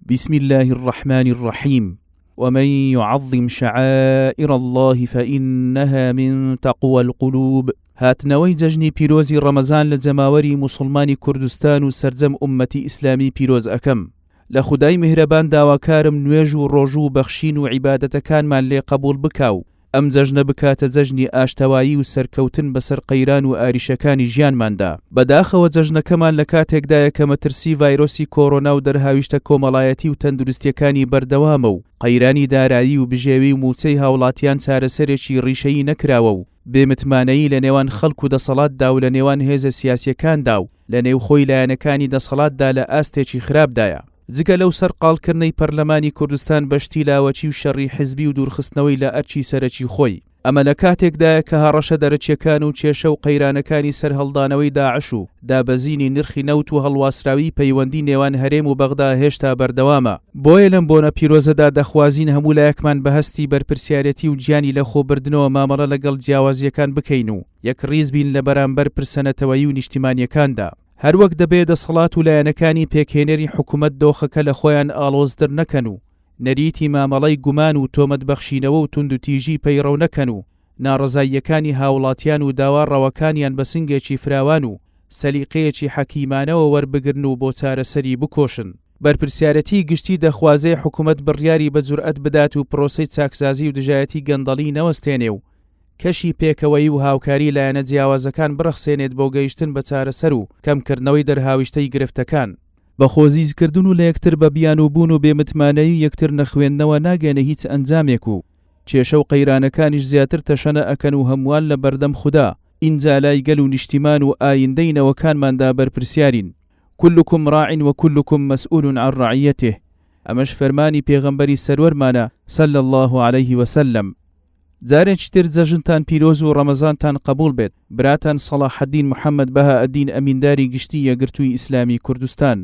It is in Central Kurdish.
بسم اللە الرحمن الرحیم ومن یعظم شعائر اللە فإنها من تقوی القلوب هاتنەوەی جەژنی پیرۆزی ڕەمەزان لە جەماوەری موسڵمانی کوردستان و سەرجەم ئوممەتی ئیسلامی پیرۆز ئەکەم. لە خودای میهرەبان داواکارم نوێژ و ڕۆژوو و بەخشین و عیبادەتەکانمان لێ قەبوڵ بکا و ئەم جەژنە بکاتە جەژنی ئاشتەوایی و سەرکەوتن بەسەر قەیران و ئاریشەکانی ژیانماندا. بەداخەوە جەژنەکەمان لە کاتێکدایە کە مەترسی ڤایرۆسی کۆرۆنا و دەرهاویشتە کۆمەڵایەتی و تەندروستیەکانی بەردەوامە و قەیرانی دارایی و بژێوی و موچەی هاوڵاتیان چارەسەرێکی ڕیشەیی نەکراوە و بێ متمانەیی لە نێوان خەڵک و دەسەڵاتدا و لە نێوان هێزە سیاسیەکاندا و لە نێوخۆی لایەنەکانی دەسەڵاتدا لە ئاستێکی خراپدایە. جگە لەو سەرقاڵکردنەی پەرلەمانی کوردستان بە شتی لاوەکی و شەڕی حزبی و دوورخستنەوەی لە ئەرکی سەرەکی خۆی. ئەمە لە کاتێکدایە کە هەڕەشە دەرەکیەکان و کێشە و قەیرانەکانی سەرهەڵدانەوەی داعش و دابەزینی نرخی نەوت و هەڵواسراویی پەیوەندی نێوان هەرێم و بەغدا هێشتا بەردەوامە. بۆیە لەم بۆنە پیرۆزەدا دەخوازین هەموو لایەکمان بە هەستی بەرپرسیارێتی و گیانی لەخۆبردنەوە مامەڵە لەگەڵ جیاوازییەکان بکەین و یەکڕیز بین لە بەرامبەر پرسە نەتەوەیی و نیشتیمانییەکاندا. هەروەک دەبێ دەسەڵات و لایەنەکانی پێکهێنەری حکومەت دۆخەکە لە خۆیان ئاڵۆزتر نەکەن و نەریتی مامەڵەی گومان و تۆمەت بەخشینەوە و توندوتیژی پەیڕەو نەکەن و ناڕەزاییەکانی هاوڵاتیان و داوا ڕەواکانیان بە سنگێکی فراوان و سەلیقەیەکی حەکیمانەوە وەربگرن و بۆ چارەسەری بکۆشن. بەرپرسیارەتیی گشتی دەخوازێ حکومەت بڕیاری بە جورئەت بدات و پرۆسەی چاکسازی و دژایەتی گەندەڵی نەوەستێنێ و کەشی پێکەوەیی و هاوکاری لایەنە جیاوازەکان بڕەخسێنێت بۆ گەیشتن بە چارەسەر و کەمکردنەوەی دەرهاویشتەی گرفتەکان. بە خۆزیزکردن و لە یەکتر بە بیانووبوون و بێ متمانەیی و یەکتر نەخوێندنەوە ناگەینە هیچ ئەنجامێک و کێشە و قەیرانەکانیش زیاتر تەشەنە ئەکەن و هەمووان لە بەردەم خودا ئینجا لای گەل و نیشتیمان و ئایندەی نەوەکانماندا بەرپرسیارین کلکم راع و کلکم مسئول عن رعیته ئەمەش فەرمانی پێغەمبەری سەروەرمانە صلی اللە علیه وسلم. جارێکی تر جەژنتان پیرۆز و ڕەمەزانتان قەبوڵ بێت براتان سەڵاحەدین محەمەد بەهائەدین ئەمینداری گشتی یەکگرتووی ئیسلامی کوردستان.